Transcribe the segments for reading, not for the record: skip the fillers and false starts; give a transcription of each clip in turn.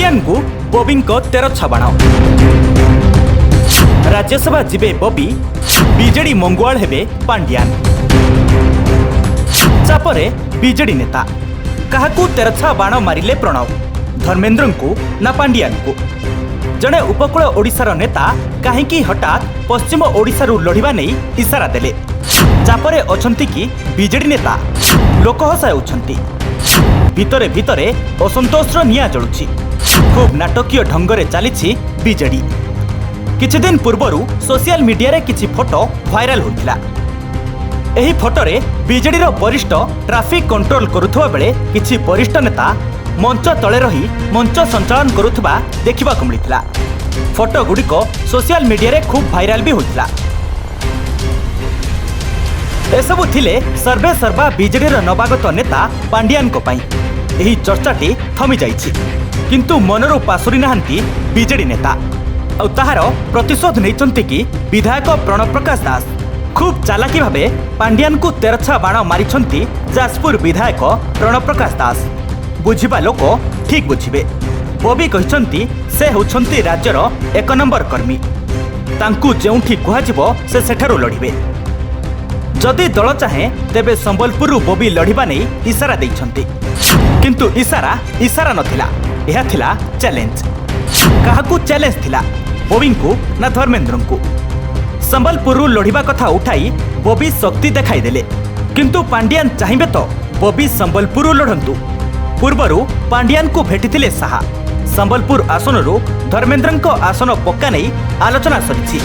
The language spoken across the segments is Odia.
ପାଣ୍ଡିଆନଙ୍କୁ ବବିଙ୍କ ତେରଛା ବାଣ। ରାଜ୍ୟସଭା ଯିବେ ବବି, ବିଜେଡି ମଙ୍ଗୁଆଳ ହେବେ ପାଣ୍ଡିଆନ। ଚାପରେ ବିଜେଡି ନେତା। କାହାକୁ ତେରଛା ବାଣ ମାରିଲେ ପ୍ରଣବ, ଧର୍ମେନ୍ଦ୍ରଙ୍କୁ ନା ପାଣ୍ଡିଆନଙ୍କୁ? ଜଣେ ଉପକୂଳ ଓଡ଼ିଶାର ନେତା କାହିଁକି ହଠାତ୍ ପଶ୍ଚିମ ଓଡ଼ିଶାରୁ ଲଢ଼ିବା ନେଇ ଇସାରା ଦେଲେ? ଚାପରେ ଅଛନ୍ତି କି ବିଜେଡି ନେତା? ଲୋକ ହସାଉଛନ୍ତି। ଭିତରେ ଭିତରେ ଅସନ୍ତୋଷର ନିଆଁ ଜଳୁଛି। ଖୁବ୍ ନାଟକୀୟ ଢଙ୍ଗରେ ଚାଲିଛି ବିଜେଡି। କିଛିଦିନ ପୂର୍ବରୁ ସୋସିଆଲ ମିଡିଆରେ କିଛି ଫଟୋ ଭାଇରାଲ ହୋଇଥିଲା। ଏହି ଫଟୋରେ ବିଜେଡିର ବରିଷ୍ଠ ଟ୍ରାଫିକ୍ କଣ୍ଟ୍ରୋଲ କରୁଥିବା ବେଳେ କିଛି ବରିଷ୍ଠ ନେତା ମଞ୍ଚ ତଳେ ରହି ମଞ୍ଚ ସଞ୍ଚାଳନ କରୁଥିବା ଦେଖିବାକୁ ମିଳିଥିଲା। ଫଟୋଗୁଡ଼ିକ ସୋସିଆଲ ମିଡିଆରେ ଖୁବ୍ ଭାଇରାଲ ବି ହୋଇଥିଲା। ଏସବୁ ଥିଲେ ସର୍ବେ ସର୍ବା ବିଜେଡିର ନବାଗତ ନେତା ପାଣ୍ଡିଆନଙ୍କ ପାଇଁ। ଏହି ଚର୍ଚ୍ଚାଟି ଥମିଯାଇଛି, କିନ୍ତୁ ମନରୁ ପାଶୋରି ନାହାନ୍ତି ବିଜେଡି ନେତା। ଆଉ ତାହାର ପ୍ରତିଶୋଧ ନେଇଛନ୍ତି କି ବିଧାୟକ ପ୍ରଣବ ପ୍ରକାଶ ଦାସ? ଖୁବ୍ ଚାଲାକି ଭାବେ ପାଣ୍ଡିଆନଙ୍କୁ ତେରଛା ବାଣ ମାରିଛନ୍ତି ଯାଜପୁର ବିଧାୟକ ପ୍ରଣବ ପ୍ରକାଶ ଦାସ। ବୁଝିବା ଲୋକ ଠିକ୍ ବୁଝିବେ। ବବି କହିଛନ୍ତି, ସେ ହେଉଛନ୍ତି ରାଜ୍ୟର ଏକ ନମ୍ବର କର୍ମୀ। ତାଙ୍କୁ ଯେଉଁଠି କୁହାଯିବ, ସେ ସେଠାରୁ ଲଢ଼ିବେ। ଯଦି ଦଳ ଚାହେଁ, ତେବେ ସମ୍ବଲପୁରରୁ ବବି ଲଢ଼ିବା ନେଇ ଇସାରା ଦେଇଛନ୍ତି। କିନ୍ତୁ ଇସାରା ଇସାରା ନଥିଲା, ଏହା ଥିଲା ଚ୍ୟାଲେଞ୍ଜ। କାହାକୁ ଚ୍ୟାଲେଞ୍ଜ ଥିଲା, ବବିଙ୍କୁ ନା ଧର୍ମେନ୍ଦ୍ରଙ୍କୁ? ସମ୍ବଲପୁରରୁ ଲଢ଼ିବା କଥା ଉଠାଇ ବବି ଶକ୍ତି ଦେଖାଇଦେଲେ। କିନ୍ତୁ ପାଣ୍ଡିଆନ ଚାହିଁବେ ତ ବବି ସମ୍ବଲପୁରରୁ ଲଢ଼ନ୍ତୁ। ପୂର୍ବରୁ ପାଣ୍ଡିଆନଙ୍କୁ ଭେଟିଥିଲେ ଶାହା। ସମ୍ବଲପୁର ଆସନରୁ ଧର୍ମେନ୍ଦ୍ରଙ୍କ ଆସନ ପକ୍କା ନେଇ ଆଲୋଚନା ସରିଛି।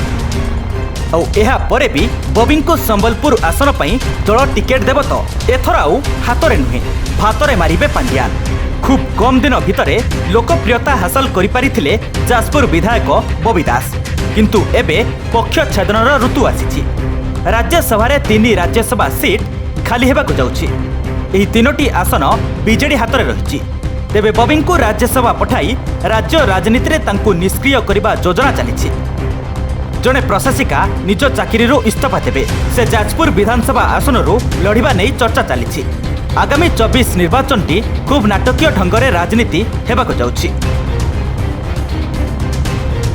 ଆଉ ଏହା ପରେ ବି ବବିଙ୍କୁ ସମ୍ବଲପୁର ଆସନ ପାଇଁ ଦଳ ଟିକେଟ୍ ଦେବ ତ? ଏଥର ଆଉ ହାତରେ ନୁହେଁ, ଭାତରେ ମାରିବେ ପାଣ୍ଡିଆନ। ଖୁବ୍ କମ୍ ଦିନ ଭିତରେ ଲୋକପ୍ରିୟତା ହାସଲ କରିପାରିଥିଲେ ଯାଜପୁର ବିଧାୟକ ବବି ଦାସ। କିନ୍ତୁ ଏବେ ପକ୍ଷ ଛେଦନର ଋତୁ ଆସିଛି। ରାଜ୍ୟସଭାରେ 3 ରାଜ୍ୟସଭା ସିଟ୍ ଖାଲି ହେବାକୁ ଯାଉଛି। ଏହି ତିନୋଟି ଆସନ ବିଜେଡି ହାତରେ ରହିଛି। ତେବେ ବବିଙ୍କୁ ରାଜ୍ୟସଭା ପଠାଇ ରାଜ୍ୟ ରାଜନୀତିରେ ତାଙ୍କୁ ନିଷ୍କ୍ରିୟ କରିବା ଯୋଜନା ଚାଲିଛି। ଜଣେ ପ୍ରଶାସିକା ନିଜ ଚାକିରିରୁ ଇସ୍ତଫା ଦେବେ। ସେ ଯାଜପୁର ବିଧାନସଭା ଆସନରୁ ଲଢ଼ିବା ନେଇ ଚର୍ଚ୍ଚା ଚାଲିଛି। ଆଗାମୀ 24 ନିର୍ବାଚନଟି ଖୁବ୍ ନାଟକୀୟ ଢଙ୍ଗରେ ରାଜନୀତି ହେବାକୁ ଯାଉଛି।